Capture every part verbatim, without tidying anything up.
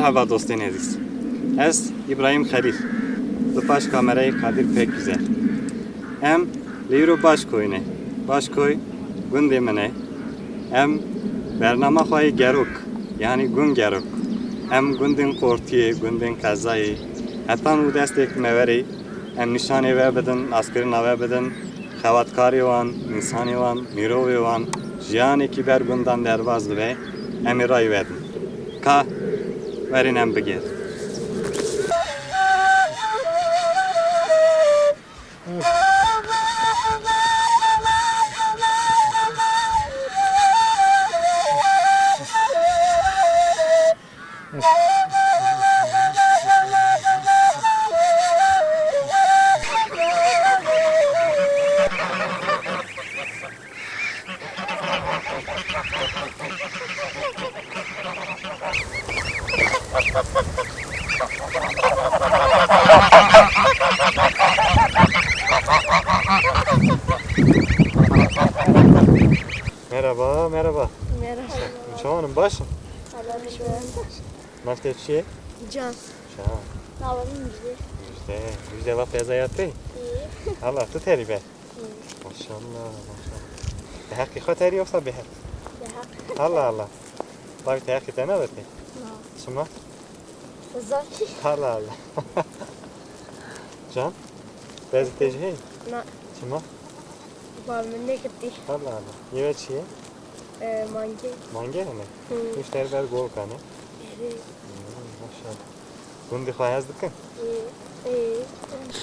Merhaba dostên ezîz. Ez Îbrahîm Xelîl. Li paş kamerayê Kadir Pekgüzel. Em li îro Başkoyê ne. Başkoy gundê min e. Em bernama xwe yê Gerok, yanî Gun Gerok. Em gundên Qortiyê, gundên Qezayê, hetan û destê Kimewerê, em nîşanê we bidin, naskirina we bidin, xebatkarê wan, însanê wan, mirovê wan, jiyanekî ber gundan derbas dibe, em ê rayê we din. Ka werin em bigerin. Merhaba, merhaba. Merhaba. Çawanım, başım? Allah'a şükür. Navê te çi ye? Can. Can. Navê min Müjde. Müjde. Müjde, va peza ya te? İyi. Allah, tu terî be. Maşallah, maşallah. Bi heqî xwe terî yoksa bi heq? Bi heq. Allah Allah. Tabii te heqî te navê te? Na. Çima? Zor ki. Allah Allah. Can? Bezî te jî heye? Na. Çima? Bal min nekirtî. Allah Allah. Yeve çi ye? E, mange. Mange mi? Hı. Müşteri ber gol kane. Evet. Hmm, maşallah. Gundî xwe hez dikin? Ê, ê.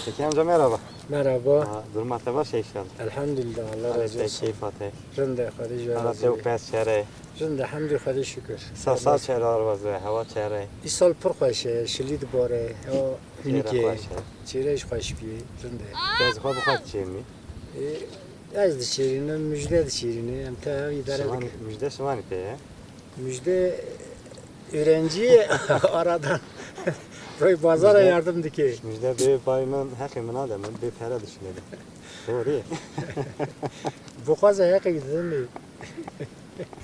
Peki amca merhaba. Merhaba. Ha, duruma te baş e inşallah. Elhamdülillah, Allah razı olsun. Keyfa te. Rinde, Xwedê ji we razı olsun. Te û pez çere. Rinde, hamdî Xwedê şükür. Sa sa çere arvaz ve, hava çere. Îsal pir xweş e, şilî dibare, hewa hûnikê. Çêre xweş e. Çêre jî xweş bî, rinde. Pez xwe bi xwe diçêrînî? Ê, ez diçêrînim, Müjde diçêrîne, em te ev îdare dikin. Müjde şivanî pê ye? Müjde öğrenciye aradan roy bazara yardım dike. Müjde bê pay min, heqê min nade, min bê pere dişine de. Doğru ye. Bixwaze heqê didin.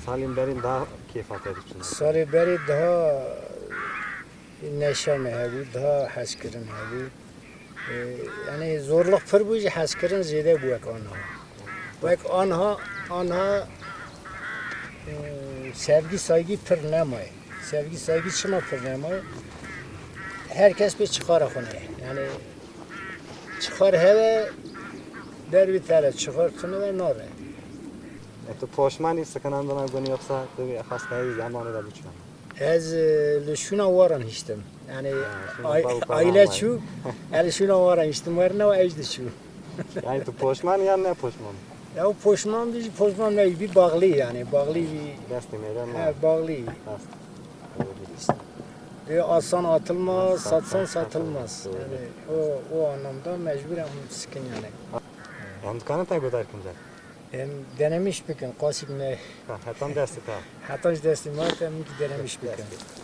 Salên berî daha kêfa te diçûn. Salê berê daha neşe me hebû, daha hezkirin hebû. Ee, yani zorluk pir bû jî hezkirin zêde bû wek anha. Wek anha, anha, e, sevgi saygı pir nemaye. Sevgi saygı çima pir nemaye? Her kes pê çixara xwe neye. Yani çixar heve dervî tere, çixar tune ve nare. E, tu poşmanî sikinandina gunî yoksa tu xwestayî zemanê de biçûn? Ez, e, li şûna waran hiştim. Yani, ha, şûna ay-, bav û aile çû, yani şûna waran hiştim. Werina ew ez diçû. Yani tu poşman yan ne poşman? Ya o poşman dijî poşman ne bir bağlı yani, bağlı bir. Destê mêran ne? He, bağlı. Dest. E, alsan atılmaz, satsan satılmaz. Doğru. Yani o, o anlamda mecburen sikin yani. Em dikanin te guhdar kin can? Em denemiş bikin, qasik me. Ha, hetan destê te. Hetan ji destê me, em ki denemiş bikin. Destê.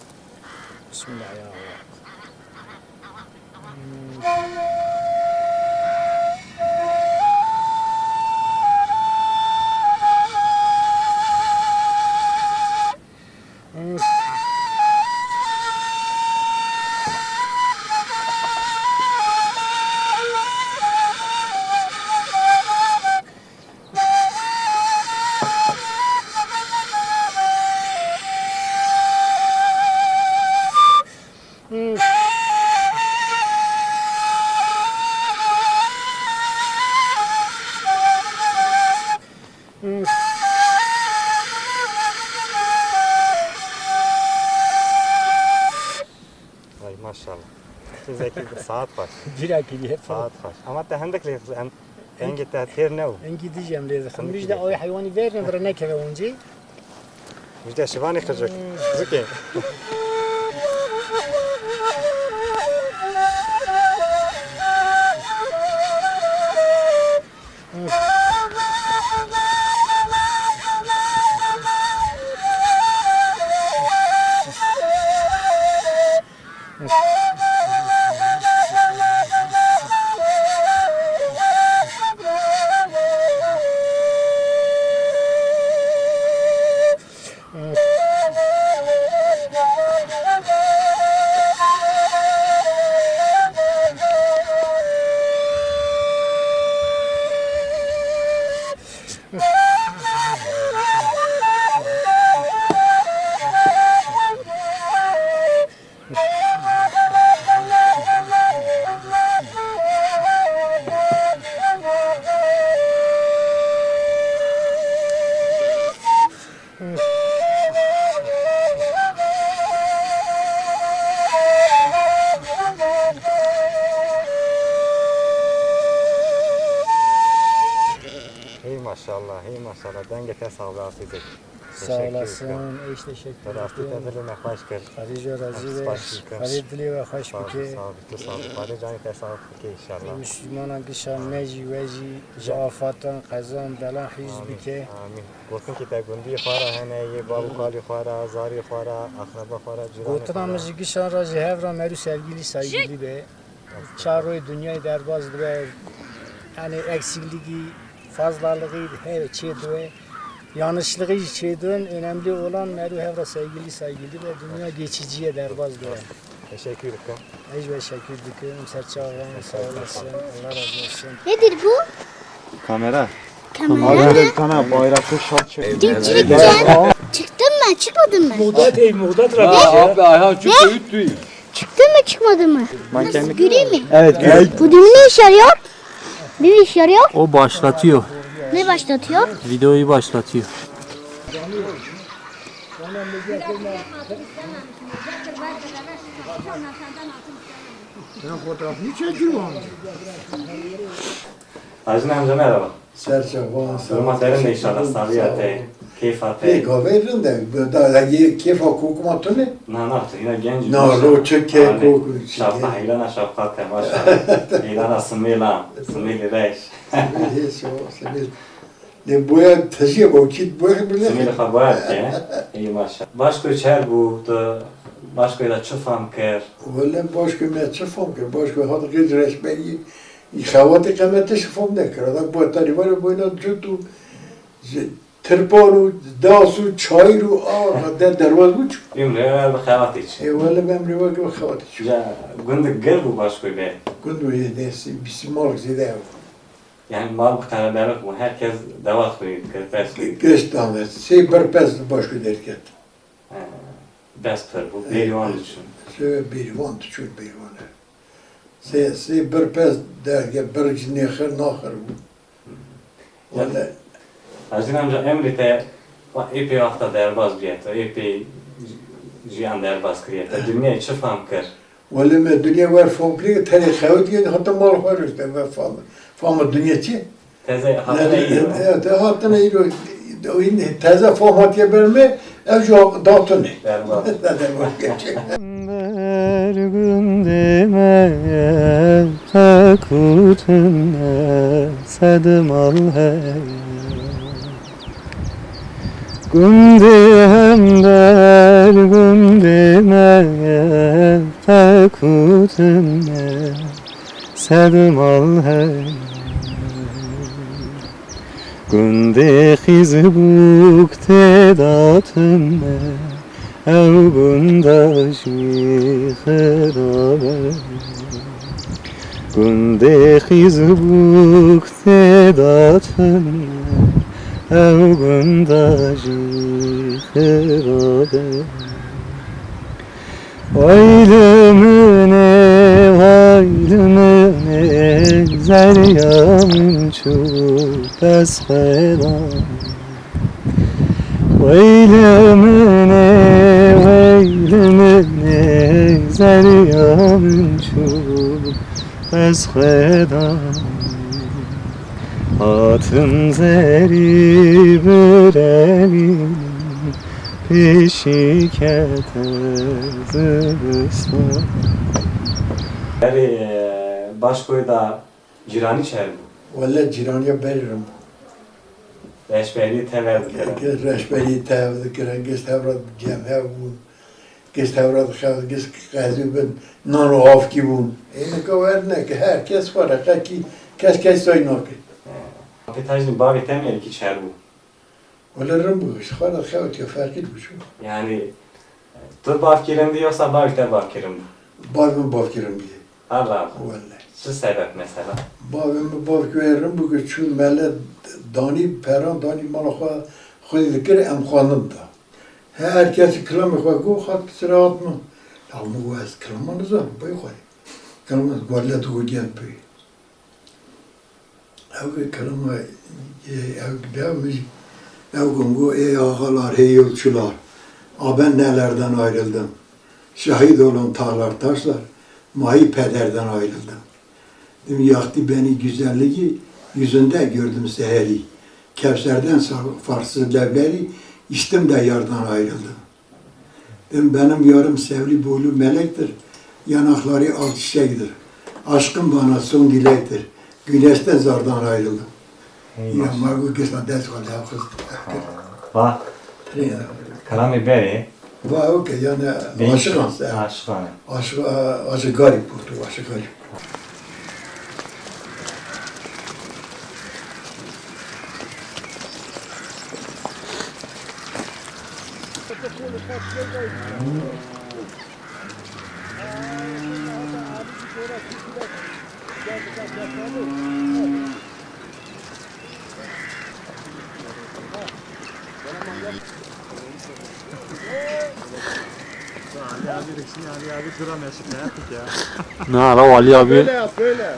Bismillah ya Allah. Hmm. Ay maşallah. Çi zekî, saet xweş. Bîra kiriye. Saet xweş. Ama te hindik lê em, engê te têr ne û. Engî dijî em lê dixin. Engî dijî de dijî. Ew heywanî ver ne, bire nekeve oncî. Müjde şivanê qicik. Zikê. Maşallah, hey maşallah. Dengê te sax be Asîdek. Sağ olasın, hiç teşekkür ederim. Rastî te dilê me xweş kir. Xwedê ji razî be. Xwedê dilê we xweş bike. Sağ ol, tu sağ ol. Xwedê canî te sax bike inşallah. Müslümanan gişan me jî we jî ji afatan, qezan, belan hîz bike. Amîn. Gotinkî te gundî xwe re hene, yê bab û kalî xwe re, zarî xwe re, akraba xwe re, cîranê xwe re. Gotina min ji gişan re ji hev re merû sevgilî saygilî be. Çar royê dinyayê derbas dibe. Yani eksikliği, fazlalığı her çê dibe. Yanlışlığı çê dibe. Önemli olan merû hev re sevgilî saygilî be. Dünya geçiciye derbas dibe. Teşekkür ederim. Ez teşekkür ederim. Serçe ağam, sağ olasın. Allah razı olsun. Nedir bu? Kamera. Kamera. Abi bir tane bayraklı şal çek. Çık, çık, çık. Çıktın mı, çıkmadın mı? Muğdat ey, Muğdat. Ha, abi Ayhan çok öğüt duyuyor. Çıktın mı, çıkmadın mı? Nasıl, güleyim mi? Evet, gül. Bu düğme ne işe yarıyor? Ne işe yarıyor? O başlatıyor. Ne başlatıyor? Videoyu başlatıyor. Sen fotoğrafını çekiyor amca. Hacı amca merhaba. Ser çavan, sağ ol. Duruma terin de inşallah, sabiya te, keyfa te. Pê gavê rind e. Da, da, yê kêfa kokuma tune? Na, na, tu yine genç. Na, ro çi kê kok, çi kê. Şafta heylana, şafta te, maşallah. Heylana simêla, simêli reş. Simêl, hiç o, simêl. Ne boya tejî bo kit boya bile. Simêli xwe boya dike. Ey maşallah. Başko çer bû, tu başko da çi fam kir? Wele başko me çi fam kir? Başko hat gêj reşberî. Xewatê qemete şifam nekir. Adam bu tarî var, bu inan cût û ji tirpan û das û çayir û a de derbaz bû çû. Emrê bi xewatê çi. E, wele bi emrê weke bi xewatê çû. Ja, gundik gir bû başkoy be. Gund bû yê destî bîst mal zêde ew. Yani mal bi qereberix bû. Herkes dewat xwe dikir, pes xwe dikir. Geç damet. Sê bir pes başkoy derket. He, dest pir bû, bêrî wan diçûn. Sê bêrî wan diçûn, bêrî wan e. Sê, sê bir pez derge, bir ji nêxir naxir bû. Ya, wele. Hacî amca, emrê te ê pê wexta derbas bûye, tu ê pê jiyan derbas kiriye, te dinyayê çi fam kir? Wele me dinya wer fam kiriye, tenê xewt ye, hata mal xwe rûşte, me fam, fama dinya çi? Teze hatine îro. Evet, hatine îro. Teze fam hatiye ber me, ev jî datine. Berbat. Berbat. Ber gundê me teqûtine sed mal heye. Gundê hem ber gundê me teqûtine sed mal heye. Gundê Xîzbûk tê datine, ew gunda jî xirab e. Gundê Xîzbûk tê datine, ew gunda jî xirab e. Way li min ê, way li min ê, zeriya min çû, ez xwedam. Way li min ê, way li min ê, zeriya min çû, ez xwedam. Hatim zerî birevînim, pêşî kete zivistan. Berê, e, başkoyê da cîranî çer bû? Wele cîraniya berê rind bû. Reşberî tev dikirin. Ge-, ge-, reşberî tev dikirin, gişt hev re cem hev bûn. Gişt hev re dixev, gişt qezî bin, nan û avkî bûn. Ê nika wer neke, her kes xwe re qekî, kes kes say nake. He. Apê Tacdîn, bavê te mêrikî çer bû? Wele rind bû, ji xwe re xewtiya ferqî bû çû. Yani, tu bavkî rind î, yoksa bavê te bavkî rind bû? Bavê min bavkî rind bû. Allah Allah. Wele. Çi sebep mesela? Bavê min bavkî wê rind bû ku çû mele danî peran, danî mala xwe xwedî dikir, em xwendin da. Her kes kilamê xwe got, hat sira hat min. Ya min got, ez kilama nizanim, bay xwe. Kilama wele tu got gel pê. Ew ê kelime, ê, ew, ew, ew gungo, ey ağalar, hey yolcular, a ben nelerden ayrıldım. Şahit olun tağlar, taşlar, mahi pederden ayrıldım. Dim yaktı beni güzelliği, yüzünde gördüm seheri. Kevserden sa-, farksız levleri, içtim de yardan ayrıldım. Dedim, benim yarım sevli boylu melektir, yanakları al çiçektir. Aşkım bana son dilektir, güneşten zardan ayrıldım. Ey Ya maşallah. ma gu gişna dest xwe lewxist. Va, Rêya. Kelamê berê. Va, okey, yani Benim aşık aslında. Aşık, aşık, aşık garip oldu, aşık garip. Ali abi, Ali abi, gram yaşık, ne yaptık ya? Ne ara o Ali abi? Böyle yap, böyle.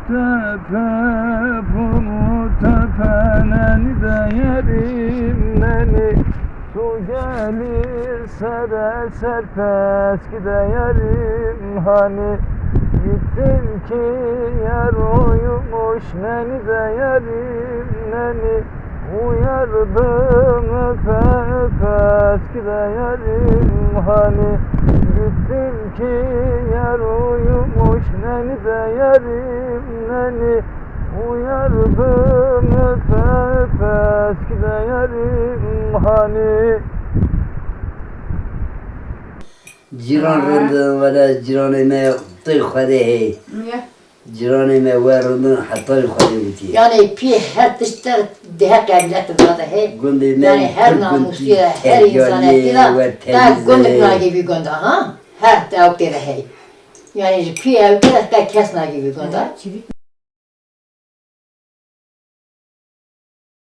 Tepe bu tepe, neni de yerim, neni. Su gelir sere serpes gide yerim, hani. Gittim ki yer uyumuş, neni de yerim, neni. Uyardım öpe öpe eski değerim hani. Gittim ki yer uyumuş, neni değerim neni. Uyardım öpe öpe eski değerim hani. Cîran Ha. rindin, wele cîranê me tê xwedê hê. Niye? Cîranê me wer rindin heta li Xwedê witî. Yani pî her tişt te dihe qebîle te dade hey. Gundê me Yani her pir gund namûsî tî, de, her teryaliyê însanetî de we te temiz gund e. nagê vî gunda ha. Her te ew tê de hey. Yani ji pî ew tê de te kes nagê vî gunda.